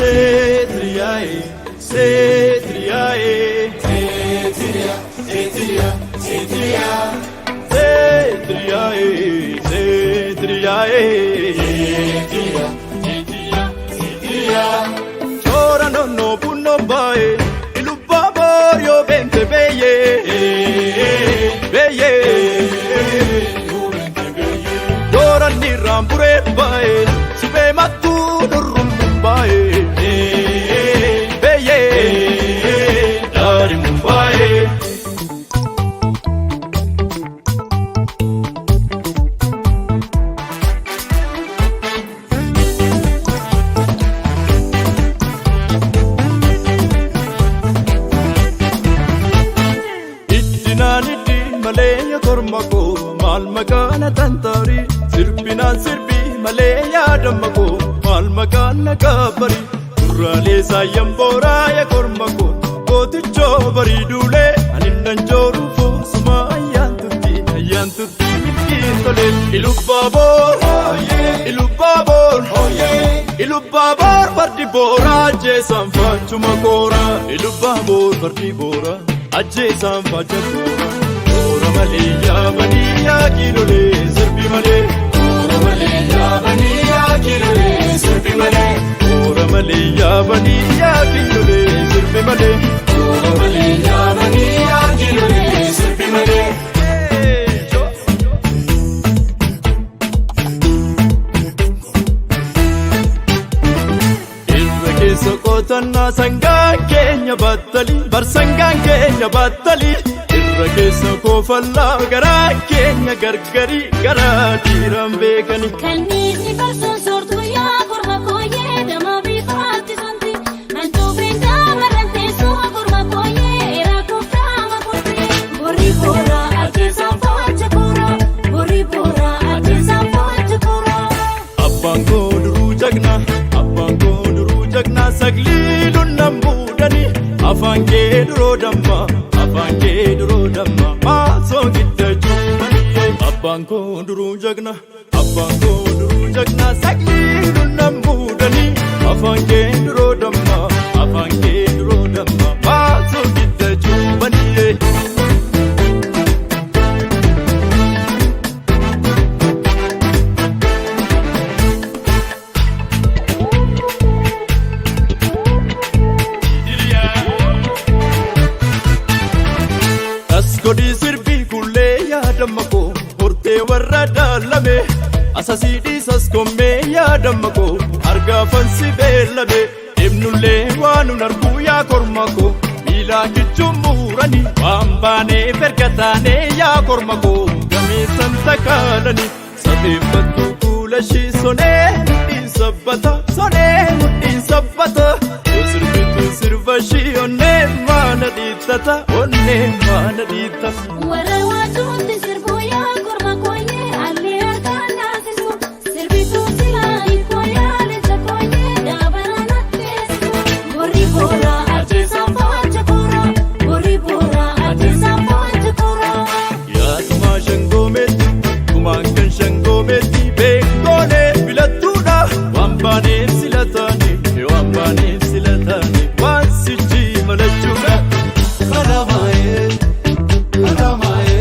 Seetiriyaaye seetiriyaaye seetiriyaa seetiriyaa seetiriyaa seetiriyaaye seetiriyaaye seetiriyaa seetiriyaa seetiriyaa. Toora nonnoo bunnoon baay'ee ilubbaa booryoo beente beeyyee beeyyee. Dooranni raamburee baay'ee suphee mattuu durrummuun baay'ee beeyyee daarimuun baay'ee. Iddinaan iddi malee korma koo maal maqaan tantaari sirbinaan sirbi malee yaadama koo maal maqaan na kabbari gurraalee saayyan booraa ya korma koo gootichoo barii duulee ani nan jooru fuusuma ayyaan turti ayyaan turti milkiin tolee Ilubbaabor Ilubbaabor Ilubbaabor fardi booraa ajjeesaan faachuma kooraa Ilubbaabor fardi booraa ajjeesaan faacha kooraa Koora malee yaabanii yaa kiilolee sirbi malee Koora malee yaabanii yaa kiilolee sirbi malee Koora malee yaabanii yaa kiilolee sirbi malee Koora malee yaabanii yaa kiilolee sirbi malee. Irra keessa qotannaa sangaan keenya battalii barsangaan keenya battalii irra keessa koofallaa garaa keenya gargarii garaa dhiiraan beekanii. Kanniisni farsoon soortuu yaa korma kooyee dama bifaatti sonti. Mantuubeen gaamarran teessuma korma kooyee eraa kooftaama kurti. Borii booraa ajjeesaan faacha kooraa. Borii booraa ajjeesaan faacha kooraa. Abbaan koo duruu jagna abbaan koo duruu jagna saglii lunnan buudhanii afaan kee duroo damma afaan kee duroo damma maasoo gidda cuubbanii abbaan koo duruu jagna abbaan koo duruu jagna saglii lunnan buudhanii afaan kee duroo damma afaan kee duroo damma maasoo gidda cuubbanii. As godhii sirbii kullee yaadama koo hortee warra daalame asasii dhiisas kommee yaadama koo argaafansi beellame deemnullee waan nun arguu yaa korma koo miilaa kichuun muuranii waan baaneef erga taanee yaa korma koo gameessan takaalanii safeeffattuu kuula ishii sonee mudhiin sabbata sonee mudhiin sabbata yoo sirbitu sirba ishii onnee maana dhiittata onnee maana dhiittata. Warra waajuutti sirbuu yaa korma kooyee allee harkaan naasisu. Sirbituu silaa hiikoo yaa leenca kooyee daabala natteessu. Borii booraa ajjeesaan faacha kooraa. Borii booraa ajjeesaan faacha kooraa. Yaatumaa shangoomeetti kumaan kan shangoomeetti beekoonee filattuudha waan baaneef silataani waan baaneef silataani waan sichi malachuudha. Alamaye, alamaye,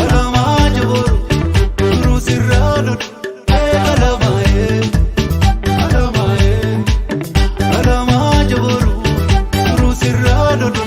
alamaa jaboru, duruu sirraa lolu. Alamaye, alamaye, alamaa jaboru, duruu sirraa lolu.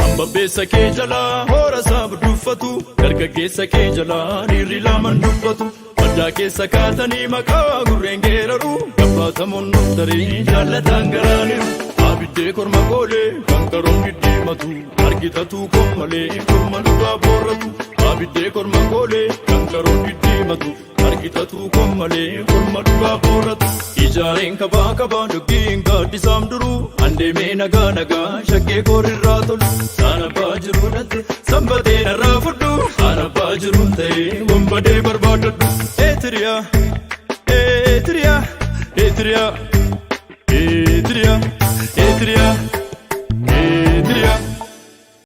Ambabbeessa kee jalaa hoora isaa duffatu dargaggeessa kee jalaa dhiirri lamaan dubbatu maddaa keessa kaatanii maqaa gurreen geeraru gabbaatamuun nuftarii jaallataan garaaniru abiddee korma goolee kan karoon diddiimatu argitatu kormalee korma dhugaa boorratu abiddee korma goolee kan karoon diddiimatu argitatu kormalee korma dhugaa boorratu ijaareen kabaa kabaa doggiin gaaddisaam duruu andeemee nagaa nagaa shakkee koorrirraa tolu saan abbaa jiruu dhatte sanbatee narraa fudhu saan abbaa jiruun ta'ee wanbadee barbaadadhu eetiriyaa eetiriyaa. Eetiriyaa, Eetiriyaa, Eetiriyaa.